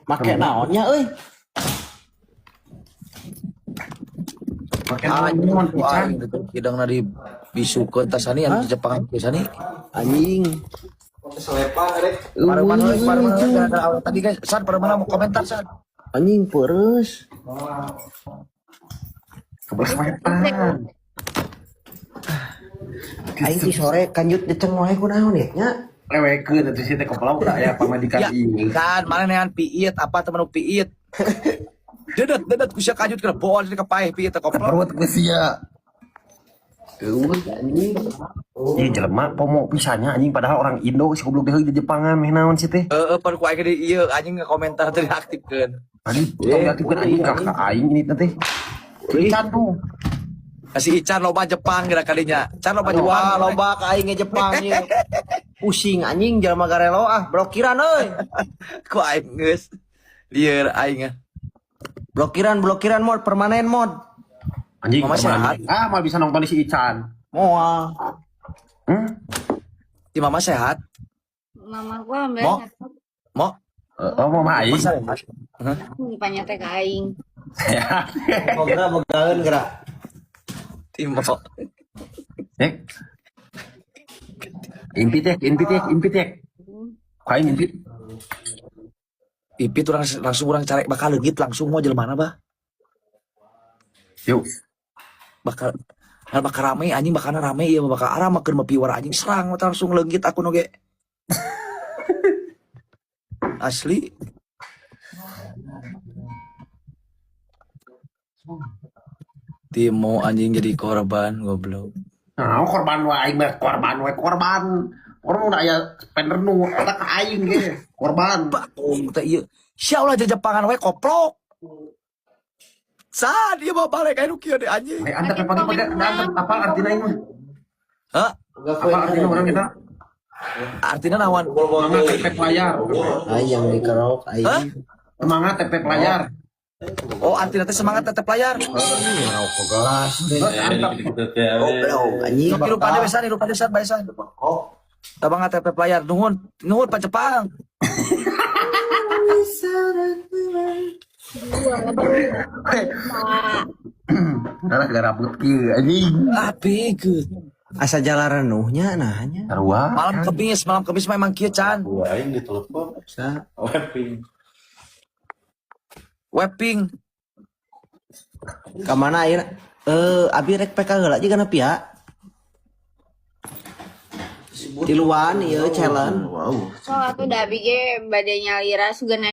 Make naonnya euy? Make naon Aing hidangna di bisukeun tas sani anu di Jepang kieu sani. Anjing. Pareman euy, pareman gara-gara awal tadi guys. San pareman mau komentar San. Anjing peres. Kebelas. Aing ti sore kanjut deceng wae kunaon ya nya. Lewekeun atuh sih teh koplok da aya pamajikan Ya, ieu. kan mana nean piit apa temen nu piit. Dedet dedet ku sia kanjut kena bool di kapaeh piit teh koplok. Perut ku sia. Eueuh anjing. Ieu jelema pomo pisannya anjing padahal orang Indo si goblok deui di Jepangan meh naon sih teh. Heeh, pan ku aing di ieu anjing ngakomentar teh diaktifkeun. Tadi tong diaktifkeun anjing ka ka aing ini teh. Ican tuh. Kasih Ican loba Jepang geura kadinya. Can loba Jepang. Wah, loba ka aing ge Jepang ieu. Pusing anjing jelema garelo ah, blokiran euy. Ku aing geus. Lieur aing ah. Blokiran blokiran mod permanen mod. Anjing Mama permanen. sehat. Ah, mah bisa nonton di si Ican. Moal. Hmm? Si mama sehat. Mama gua Mo? ambil Mo, Oh, mama aing. mama sehat. Hah? panya teh ka aing. Sehat. Boga bogaeun geura. Timo. Eh. Impit ya, impit ya, impit ya. Kain impit. Ipit orang langsung orang carek bakal leungit langsung mau jelema bah. Yuk. Bakal hal bakal rame anjing bakal rame ieu mah bakal arah makeun mah piwara anjing serang mah langsung leungit aku oge. Asli. Timo anjing jadi korban goblok. Nah, korban wae aing mah korban wae korban. Orang udah aya spender nu eta ka aing ge korban. Bakung teh ieu. Sia ulah jajapangan wae koplok. Sad ieu mah balik aya nu kieu deh anjing. Eh, antep pagi-pagi antep apa artina aing mah? Hah? Apa artina orang kita? Artinya nawan? Semangat tep layar. Aing yang dikerok Hah? aing. Semangat tep layar. Oh, artinya teh semangat tetep layar. Rokok gelas deh. Antep. Goblok anjing. Sok hirup ade besan, hirup ade san, bae san. Tabang tetep layar. Nuhun, nuhun Pak Jepang. Karena gara rambut kieu anjing. Api good. Asa jalan renuhnya nahnya. Sarua. Malam Kemis memang kieu Chan. Gua aing ditelepon Sa. webing. Webping. Ka mana ayeuna? Abi rek PK heula jeung kana pihak. Tiluan ieu challenge. So atuh da abi ge bade nyalira sugana